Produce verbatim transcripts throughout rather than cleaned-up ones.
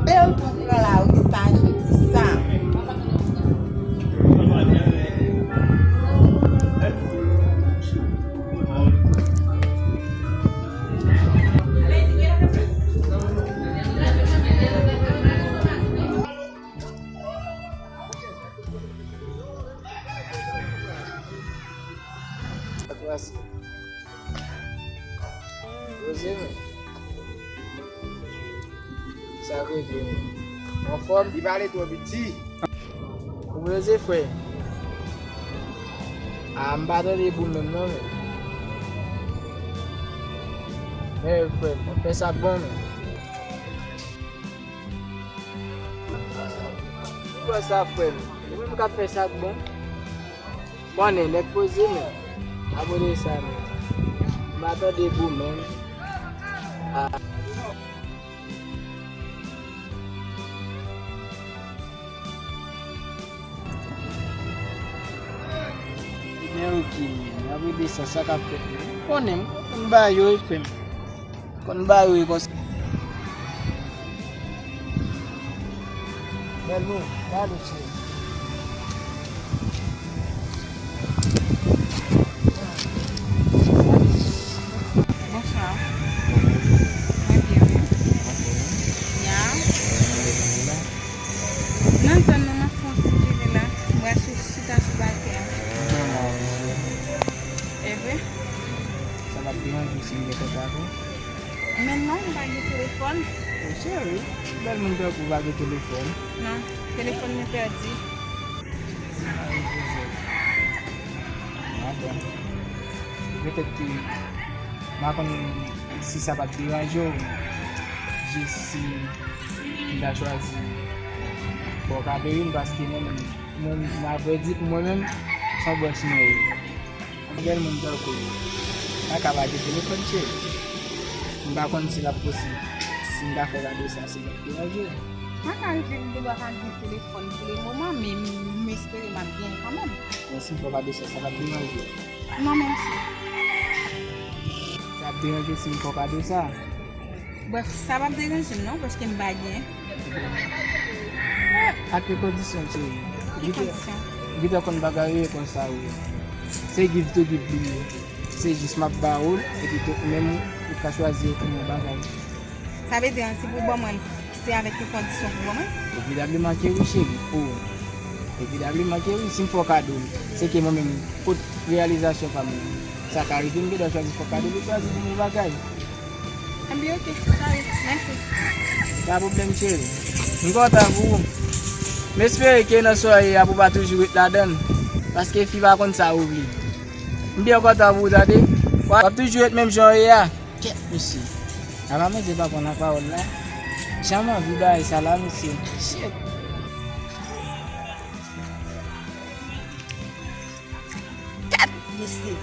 Bèl pou pran lari sa jodi sa. Poze men. Sa k rete men? Anfòm? Li pale twò piti. Ou poze, frè? A, m pa tande boum menm non men. Men, frè, m ap fè sa k bon men. Ou wè sa, frè m? Ou menm k ap fè sa k bon? Konnen, nèg poze men. Abone sa men. M pa tande boum menm. A. Ebyen, oke, men. Apre de sa, sa k ap fèt, men. M konnen, m konn ba yo, frè m. Konn ba yo, e konsa. Bèl moun, ba nou cheri. Bonswa. Mwen byen, wi. Ya. Nan zòn nan, m ap fè yon ti vire la. Mwen chita sou batè a. E vre? Sa p ap deranje w si m gen kontak ou? Men non, m pa gen telefòn. O, seri? Bèl moun tankou w pa gen telefòn? Non, telefòn mwen pèdi. A, bon. Petèt ke m pa konn si sa p ap deranje w, jis si m ta chwazi ba w kado youn, paske mwen menm, mwen, m a vrè di, pou mwen menm, se yon bwès mwen ye. Bèl moun tankou w pa ka pa gen telefòn, cheri. M pa konn si l ap posib. Si m ta fè kado sa, si l ap deranje w. Mwen ka rive m gen dwa pa gen telefòn pou le moman, men m espere m ap genyen kanmenm. Men si m fè w kado sa, sa p ap deranje w? Non, mèsi. Sa ap deranje w si m fè w kado sa? Brèf, sa p ap deranje m non, paske m pa gen. A ki kondisyon, cheri? Ki kondisyon? Ou gentan konn bagay yo ye konsa, wi. Se give to give li ye. Se jis m ap ba ou l, epi tou ou menm ou ka chwazi ofri m yon bagay. Sa vle di, si pou ban mwen l, se avèk yon kondisyon pou ban mwen? Evitableman ke wi, cheri. Pou, evitableman ke wi, si m fè w kado l, se ke mwen menm, kot reyalizasyon pa m nan. Sa ka rive, m gen dwa chwazi fè w kado, m chwazi pou yon bagay. Anben, oke, sa ye. Mèsi. Pa pwoblèm, cheri. M kontan pou ou. M espere ke nan sa w ye a, pou w pa toujou ret ladan l. Paske fi pa konn sa ou vle. M byen kontan pou ou, tande. W ap toujou ret menm jan w ye a. Kèt, mesye. Apa mesye pa pran nan pawòl la? Jan m anvi bagay sa la, mesye. Shit. Kèt, mesye.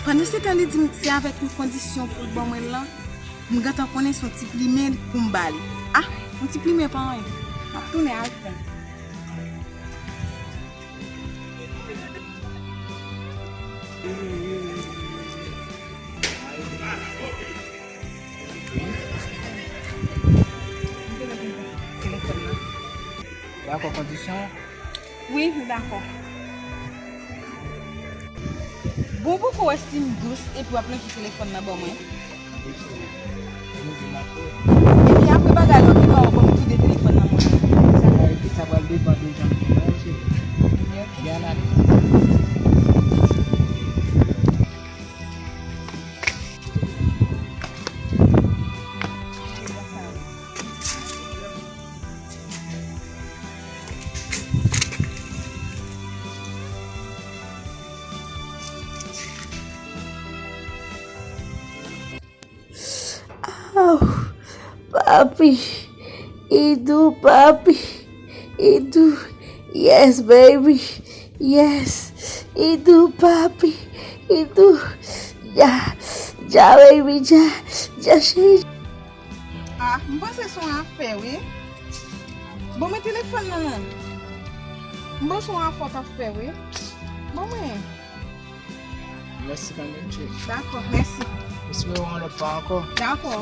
Pandan se tan li di m se avèk yon kondisyon pou l ban mwen l lan, m gentan konnen se yon ti plimen pou m ba li. A, yon ti plimen pa anyen. M ap tounen al pran. Dakò, kondisyon? Wi, m dakò. Bon, poko wè si m dous epi w ap lanje telefòn nan ban mwen. Epi apre bagay la, ou te ka wè kòm toude telefòn nan mwen. Sa pral depann de jan m fè l, cheri. Byen analize. Aw, papi, Idou, papi, Idou, yes, baby, yes, Idou, papi, Idou, dja, dja, baby, dja, dja, cheri. Ah, m panse se yon afè, wi. Bon, men telefòn nan non. M panse yon afè w t ap fè, wi. Ban mwen. Mèsi kanmenm, cheri. Dakò, mèsi. Espere w yon lòt fwa ankò. Dakò.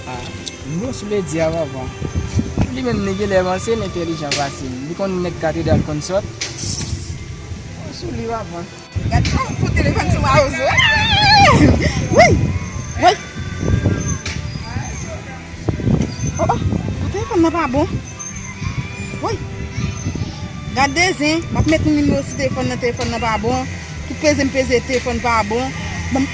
Ah, m bon sou Lady a, papa. Li menm, li genlè panse l entèlijan pase m. Li konn nèg katedral konn sòt. M bon sou li, papa. Gad sa, pou telefòn sou mawozo. Wi! Wi! Oh, oh, telefòn nan pa bon. Wi! Gad de zen, m ap met yon nimewo sou telefòn nan, telefòn nan pa bon. Tout peze m peze, telefòn pa bon. Ban m,